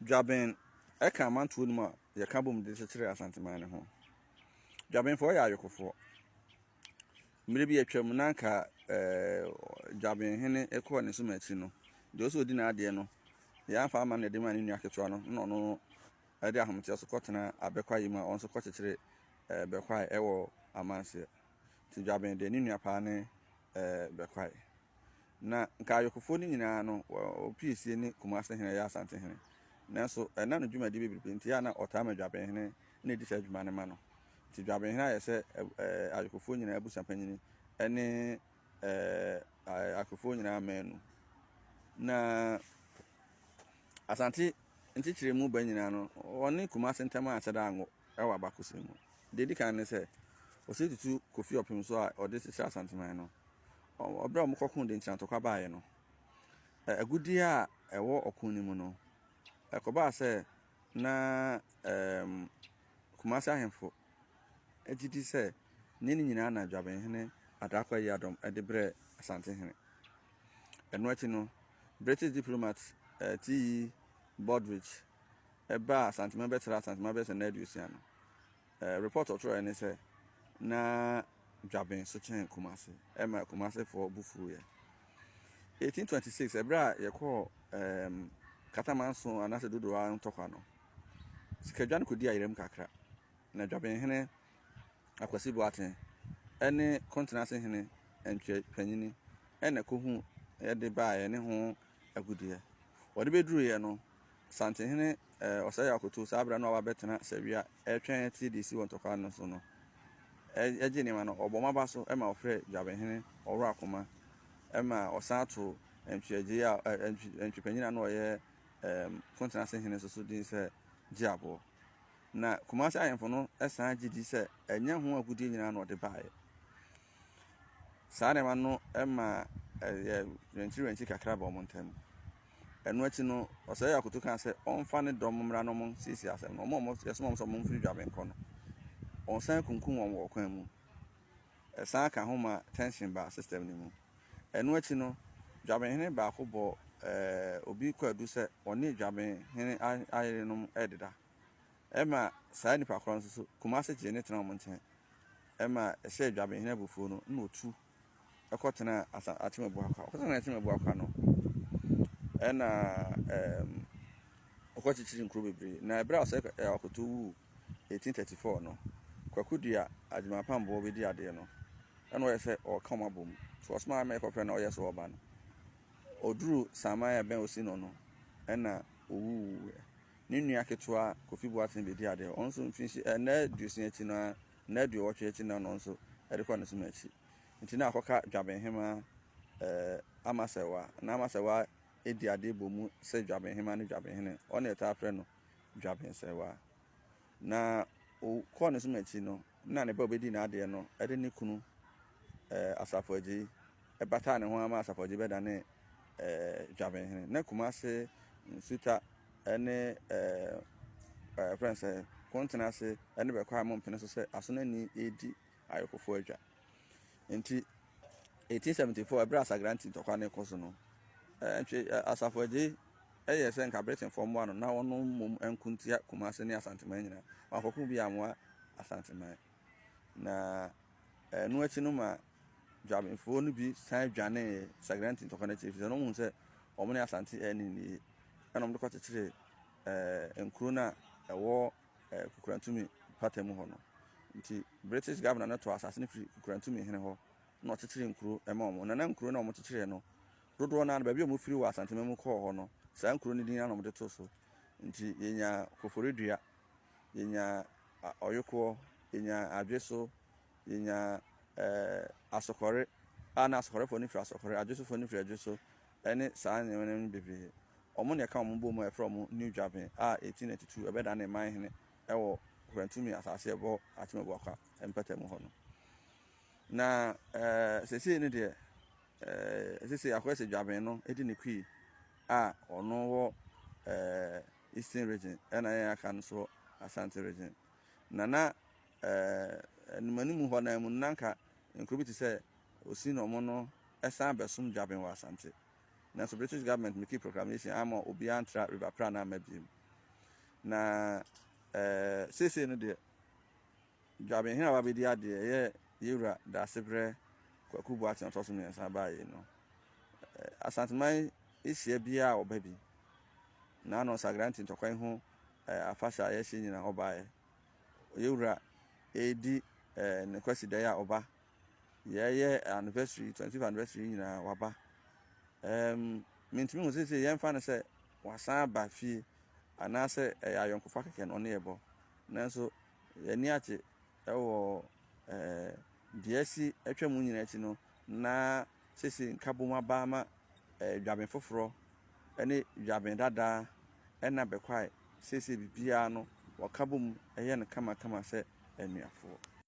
Dwaben ka amantoɔ no mu a yɛka bom de kyekyere Asanteman no ho. Dwabenfoɔ yɛ ayokofoɔ. Mmerɛ bi atwam na anka Dwabenhene kɔɔ ne som akyi no, deɛ ɔsɛ ɔdi n'adeɛ no, yɛamfa ama no de maa ne nua ketewa no, na ɔno de ahometeɛ so kɔtena abɛkwaeɛ mu a ɔno nso kɔkyekyere bɛkwae wɔ amanseɛ. Nti Dwaben deɛ ne nua paa ne bɛkwae. Na nka ayokofoɔ no nyinaa no, wɔpie ne Kumase hene yɛ Asante hene. Nanso ɛnam ne dwumadie bebrebe nti a na ɔtaa ma Dwabenhene na ɛdi saa adwuma no ma no. Nti Dwabenhene ayɛ sɛ ayokofoɔ nyinaa abusuapanyini ne ayokofoɔ nyinaa mmaanu. Na Asante nkyekyeremu mu ba nyinaa no, wɔne Kumase ntam anhyɛ da anwo wɔ abakɔsɛm mu. Deɛ ɛdi kan ne sɛ, Osei Tutu Kofi Ɔpem so a ɔde kyekyere Asanteman no, berɛ a wɔkɔkoo Denkyira ntɔkwa baeɛ no, agudeɛ a ɛwɔ ɔko no mu no, ɛkɔbaa sɛ na Kumasi ahemfo gye di sɛ nyɛ ne nyinaa na Dwabenhene Adaakwa Yiadom de brɛɛ Asantehene. Ɛno akyi no, British diplomat T.E. Baldrige baa Asanteman bɛtraa Asanteman bɛyɛ sɛ nna 60 no, report a ɔtwerɛeɛ ne sɛ na Dwaben so kyɛn Kumasi, ɛma Kumasefoɔ bo fuiɛ. 1826, ɛberɛ a yɛkɔɔ Katamanso anaasɛ Dodowa ntɔkwa no, Sikadwa no kɔdii ayerɛm kakra, na Dwabenhene Akwasi Boateng ne Kontenase hene Antwi Panyini na ɛkɔhu de baeɛ ne ho agudeɛ. Wɔde bɛduruiɛ no, Santehene Ɔsɛe Akoto, saa berɛ no a waba abɛtena Sawia retwɛn atie deɛ ɛsi wɔ ntɔkwa no so no, gyee nneɛma no, ɔbɔɔ mmaba so ma ɔfrɛɛ Dwabenhene Ɔworo Akoma ma ɔsan too Antwi Agyei a Antwi Panyin a na ɔyɛ Kontenase hene nso so din sɛ Gye Aboɔ. Na Kumasi ahemfo no san gye di sɛ ɛnyɛ ho agudeɛ nyinaa na ɔde baeɛ. Saa nneɛma no ma ɛyɛ wɛnkyiwɛnkyi kakra ba wɔn ntam. Ɛno akyi no, Ɔsɛe Akoto kaa sɛ ɔmfa ne dɔm mmra na wɔnsiesie asɛm no. Wɔn a yɛsoma wɔn sɛ wɔmfiri Dwaben nkɔ no, wɔsan kunkum wɔn wɔ ɔkwan mu. Ɛsan ka ho ma tension baa system no mu. Ɛno akyi no, Dwabenhene baako bɔɔ obi kwaadu sɛ ɔne Dwabenhene ayerenom rededa. Ɛma saa nipa korɔ no nso so, Kumase gyee no tenaa wɔn nkyɛn. Ɛma ɛhyɛɛ Dwabenhene abufuo no, na ɔtu kɔtenaa Asa Akyem Abuakwa. Ɔkɔtenaa Akyem Abuakwa no, ɛna ɛɛm ɔkɔkyekyere nkuro bebree. Na ɛberɛ a Ɔsɛe Akoto wuu 1834 no, Kwaku Dua Agyemang Pamboɔ bɛdi adeɛ no, ɛna ɔyɛ sɛ ɔreka wɔn abom. So ɔsomaa ma yɛkɔfrɛ no ɔyɛ sɛ ɔreba no, ɔduruu Saman a ɛbɛn Osino no, ɛna ɔwuwuiɛ. Ne nua ketewa Kofi Boateng bɛdi adeɛ. Ɔno nso mfinhyia nna 60 akyi no ara, nna 80 akyi no na ɔno nso de kɔɔ ne som akyi. Nti na akɔka Dwabenhema eh, Amasɛwa. Na Amasɛwa di adeɛ bɔ mu sɛ Dwabenhema ne Dwabenhene. Ɔno na yɛtaa frɛ no Dwabensɛwa. Na ɔkɔɔ ne som akyi no, na ne ba a ɔbɛdii n'adeɛ no de ne kunu eh, Asafo Agyei bataa ne ho ara ma Asafo Agyei bɛdanee eh, Dwabenhene. Na Kumase Nsuta ne eh, eh, frɛ no sɛ Kontenase ne Bɛkwae mo mpene so sɛ Asonani redi ayɔkofo adwa. Nti 1874 ɛberɛ a Sagranti ntɔkwa no rekɔ so no, ntwe Asafo Agyei yɛɛ sɛ nka Britainfoɔ mmoa no na wɔn mmom nko ntia Kumase ne Asanteman nyinaa. Wankɔko bi ammoa Asanteman. Na ɛno akyi no ma Dwabenfoɔ no bi san dwanee Sagranti ntɔkwa no akyi efisɛ na wɔn sɛ wɔn ne Asante anni no yie. Ɛna wɔn de kɔkyekyere nkuro no a ɛwɔ Kukurantumi mpata mu hɔ no. Nti British governor no tɔɔ asase no firi Kukurantumi hene hɔ na ɔkyekyeree nkuro ma wɔn. Na na nkuro no a wɔkyekyereɛ no, dodoɔ no ara no, baabi a wɔfiri wɔ Asantema mu kɔɔ hɔ no, saa nkuro no din ara na wɔde too so. Nti yɛnyaa Koforidua, yɛnyaa Ɔyokoɔ, yɛnyaa Adweso, yɛnyaa Asokɔre, a na Asokɔrefoɔ no firi Asokɔre, Adwesofoɔ no firi Adweso, ne saa nneɛma no bebree. Wɔn na ɛka wɔn bɔɔ mu a yɛfrɛ wɔn New Dwaben a 1892 ɛbɛdanee man hene wɔ Kurantumi asase a ɛbɔ Akyem Abuakwa mpɔtam hɔ no. Na seesei no deɛ, seesei akɔyɛ sɛ Dwaben no di ne kui a ɔno wɔ Eastern Region ɛna yɛn aka no so Ashanti Region. Na na animanimu hɔ no mu no na nka nkuro bi te sɛ Osi na ɔmo no san bɛsom Dwaben wɔ Asante. Nanso British government mekii proclamation amma obiara antra River Pra no amma biom. Na ɛɛ seesei no deɛ, Dwabenhene a wabɛdi adeɛ ɛyɛ Yɛwura Daasebrɛ Kwaku Boateng a ɔtɔ so mmiɛnsa baeɛ yi no, Asanteman hyia biara a ɔba bi. Naano Sagranti ntɔkwa yi ho afahyɛ a yɛhyɛ nyinaa ɔbaeɛ. Yɛwura ɛredi ne Kwasidae a ɔba. Yɛyɛ anniversary, 25th anniversary nyinaa waba. Um, mentumi hu seesei yɛmfa no sɛ wasan aba fie anaasɛ ɛyɛ ayɔnkofa kɛkɛ na ɔne yɛbɔ. Nanso yɛn ani agye wɔ ɛɛ deɛ asi atwa mu nyinaa akyi no na seesei nkabom aba ama ɛɛ dwaben foforɔ ne dwaben dada ɛna bɛkwae. Seesei biribiara no wɔka bom yɛ no kamakama sɛ anuafoɔ.